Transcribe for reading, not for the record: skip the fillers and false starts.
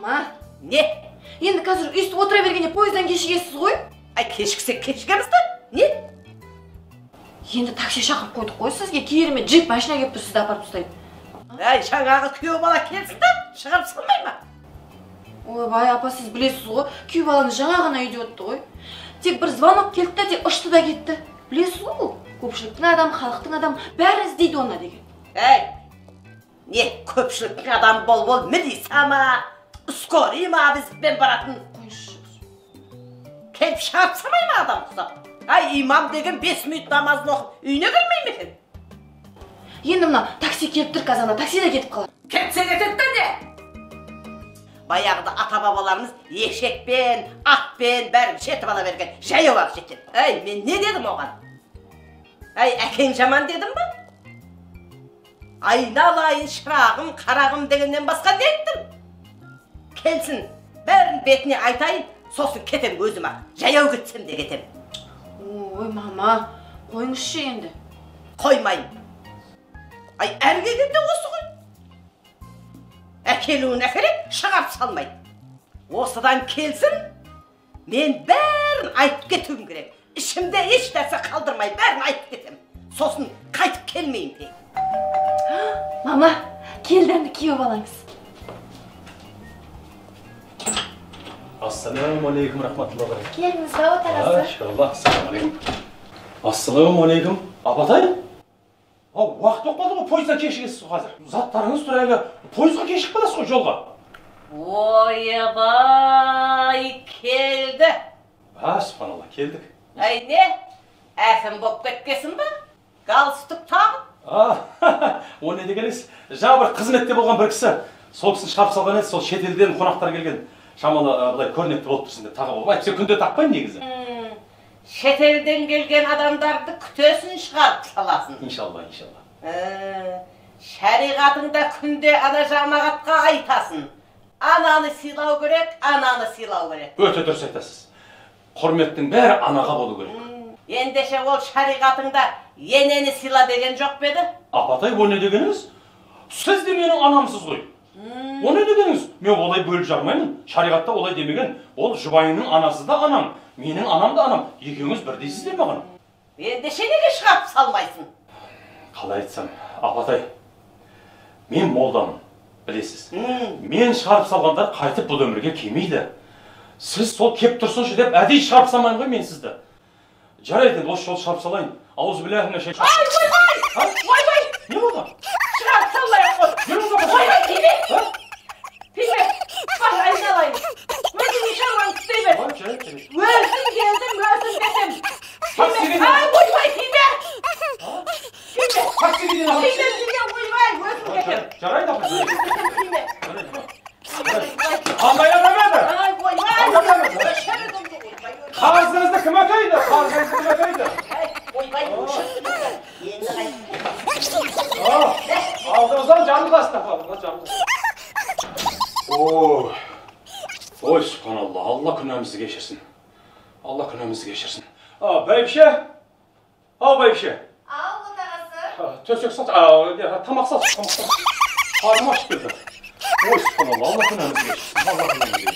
Мама. Не? Енді қазір өйстіп отыра бергенде пойыздан кешігесіз ғой. Ай, кешіксек кешігеміз да? Не? Енді такси шақырып қойдық қой сізге. Керемет джип машина келіп тұр, сізді апарып тастайды. Әй, жаңағы күйеу бала келсін да, шығарып салмай ма? Ойбай, апа, сіз білесіз ғой, күйеу балаңыз жаңа ғана үйде отты ғой. Тек бір звонок келді да, тек ұшты да кетті. Білесіз ғой, ол көпшіліктің адамы, халықтың адамы, бәрі іздейді оны деген. Әй, не көпшіліктің адамы болып ол милиция ма, скорый ма бізбен баратын? Қойшы. Келіп шығарып салмай ма адам құсап? Ай, имам деген 5 минут намазын оқып үйіне келмей ме екен? Енді мына такси келіп тұр, қазір ана такси да кетіп қалады. Кетсе кетеді да не? Баяғыда ата-бабаларымыз ешекпен, атпен бәрін жетіп ала берген, жаяу-ақ жеткен. Әй, мен не дедім оған? Әй, әкең жаман дедім ба? Айналайын, шырағым, қарағым дегеннен басқа не айттым? Келсін, бәрін бетіне айтайын, сосын кетем өзім-ақ. Жаяу кетсем де кетем. Ой, мама, қойыңызшы енді. Қоймаймын. Ай, әр келгенде осы ғой. Әкелуін әкеледі, шығарып салмайды. Осыдан келсін, мен бәрін айтып кетуім керек. Ішімде еш нәрсе қалдырмай, бәрін айтып кетемін. Сосын қайтып келмеймін де. Мама, келді енді күйеу балаңыз. Ассалаумағалейкум рахматуллахи. Келдіңіз ба, отағасы? Иншаллах, ассалаумағалейкум. Ассалаумағалейкум. Апатай? Ау, уақыт болып қалды ғой, пойыздан кешігесіз қазір. Заттарыңыз тұр әлі, пойызға кешігіп қаласыз ғой жолға. Ойбай, келді. А, субханалла, келдік. Әй, не? Әкім болып кеткесін ба? Галстук тағып? А, о не дегеніңіз? Жаңа бір қызметте болған бір кісі, сол кісіні шығарып салған еді, сол шетелден қонақтар келген. Шамалы былай көрнекті болып тұрсын деп тағып алып. Әйтпесе күнде тақпаймын негізі. Шетелден келген адамдарды күтесін, шығарып саласың. Иншалла, иншалла. Шариғатыңда күнде ана жамағатқа айтасың. Ананы сыйлау керек, ананы сыйлау керек. Өте дұрыс айтасыз. Құрметтің бәрі анаға болу керек. Ендеше ол шариғатыңда енені сыйла деген жоқ па еді? Апатай, о не дегеніңіз? Сіз де менің анамсыз ғой. О не дегеніңіз? Мен олай бөліп жармаймын. Шариғатта олай демеген. Ол жұбайыңның анасы да анам, менің анам да анам. Екеуіңіз бірдейсіздер маған. Ендеше неге шығарып салмайсың? Қалай айтсам, апатай, мен молдамын, білесіз. Мен шығарып салғандар қайтып бұл өмірге келмейді. Сіз сол кеп тұрсыншы деп әдейі шығарып салмаймын ғой мен сізді. Жарайды, енді осы жолы шығарып салайын. Аузубиллахи минаш шайтан. Ай, ойбай! Ойбай! Не болды? Шығарып салмай-ақ қой. Ойбай, тиме! Тиме! Бар, айналайын. Өзіңнің шаруаңды істей бер. Өзің келдің, өзің кетем. Тиме! Ай, ойбай, тиме! Тиме! Тиме, тиме, ойбай, өзің кетем. Жарайды, апа. Тиме. Қандай адам еді? Ай, ойбай! Қарызыңызды кім өтейді? Қарызыңызды кім өтейді? Ойбай, енді қайтып. Алдыңыздан жарылғасын, апа, алдыңыздан жарылғасын. Ой, ой, субханалла, Алла күнәмізді кешірсін. Алла күнәмізді кешірсін. А, бәйбіше? Ау, бәйбіше. Ау, отағасы. Төсек сал, тамақ сал, тамақ сал. Қарным ашып кетті. Ой, субханалла, Алла күнәмізді кешірсін. Алла күнәмізді кешірсін.